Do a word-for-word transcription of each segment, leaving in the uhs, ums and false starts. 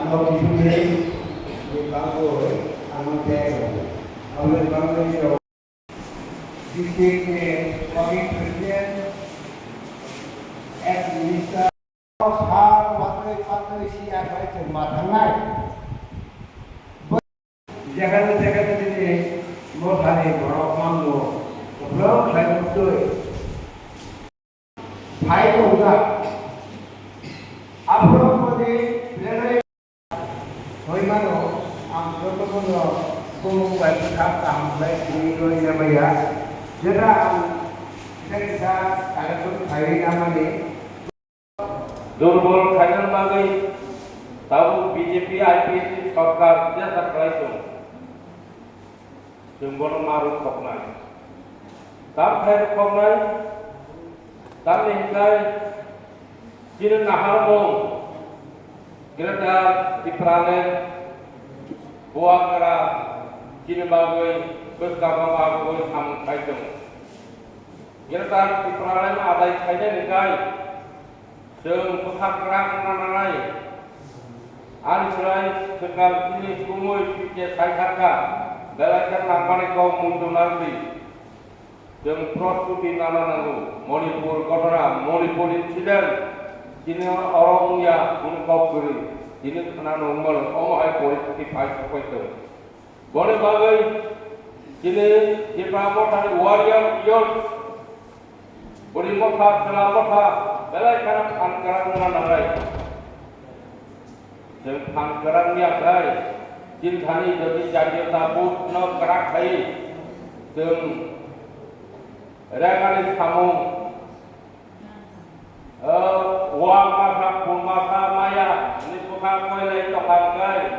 Aboni bagwi ang tei district ni working president, ex minister, sal watwi patwi siya bai chwng ma thangnai. Jekhano jekhano nini mothani borok mamno kwbwrwng khlai tongtwi phai tongkha. Aphuru boni plenary hoi mano, ang joto bono bumung bai bwkha kaham khlai simi rwina maya. Jeta ang kisa kisa election khaiwi namani. Durbol khaina bagwi tabuk B J P I P F T ni sorkar jesa khlai tongo. Chwng bono ma rwkhoknai. Tam khai rwkhoknai, tamni hwnkhe chini naharmung Greater Tipraland Bubagra chini bagwi bwskangno bagwi samung khai tongo. Greater Tipraland adai khainani gai chwng bwkha kwrak wngna nangnai. Ani slai swkang chini kumui P K saithakha, belai khe nangmani kok muitu nangdi. Chwng prostuti nana nango. Manipur ghotona, Manipur incident, chini oro wngya kunu kok kwrwi. Chini khwnano wngmano, omo hai poristiti phai sokpai tongo. Boni bagwi chini Tipra Mothani warrior youth, bwrwi motha, chwla motha, belai kheno phan kwrak wngna nangnai. Chwng phan kwrak wngya khlai, chini thani jodi jatiyota bodh no kwrak khai, chwng rengani samung, O, wa masa, phu masa, maya, ni bwkha koilai tongkha hwnkhe,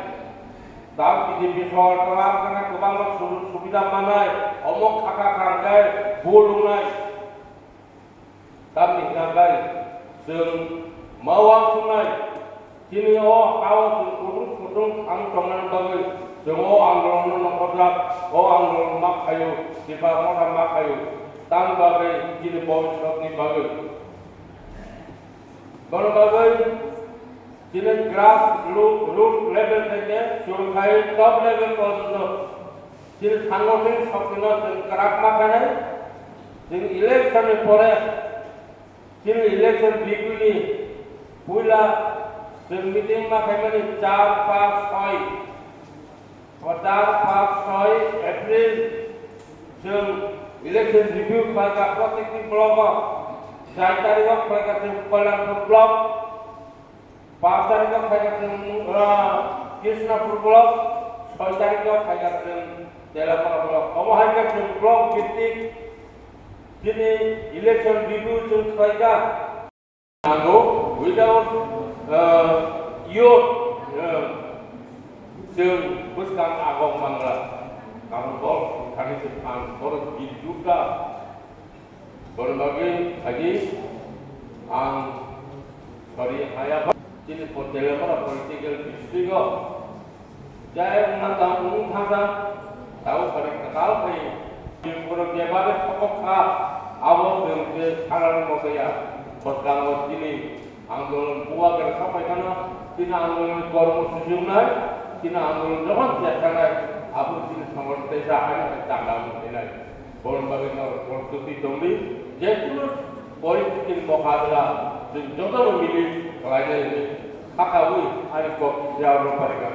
tamo B J P sorkar kwbangma sujug subida mannai, omo khakha kha hwnkhe bul wngnai. Tamni hwnkhe chwng ma uansuknai. Chini o ha-o chwng kutung kutung thang tongnani bagwi chwng o andolonno nongkhorjak, o andolon ma khaio, Tipra Motha ma khaio, tamni bagwi chini bobiswtni bagwi. Bono bagwi chini grass root, root level theke suru khai top level porjonto chini sangothon shokti no chwng kwrak ma khainai. Chwng election ni pore Chini election review ni puila chwng meeting ma khaimani char, panch, soi. O char, panch, soi April chwng election review khlaikha protekti block o. Char tarikh o khlaikha chwng Kalyanpur block. Panch tarikh o khlaikha chwng, ah, Krishnapur block. Soi tarikh o khlaikha chwng Telapara block. Omo hai khe chwng block bhittik Chini election review chwng khlaikha. Nango, without, uh, youth, uh, chwng bwskang agok mangla. Karon bo thani se ang borok bijukha. Boni bagwi phaidi ang sorry haya chini Telangana political district o Jai wngna tang wng thangsa, tao kare kwtal khai. Chwng borok jeba khe sokok kha, abo chwng khe sanani mokya. Bwskango chini andolon bubagra sapai khano, chini andolon kormo susi wngnai, chini andolon jokhon cherkhanai, abo chini samani teisa haino hai chanda wng khainai. Borok bagwi norok prostuti tongdi, je kunu poristiti mokabila chwng jotono mili khlainai hwnwi sakha wi ani kok yago phaikha.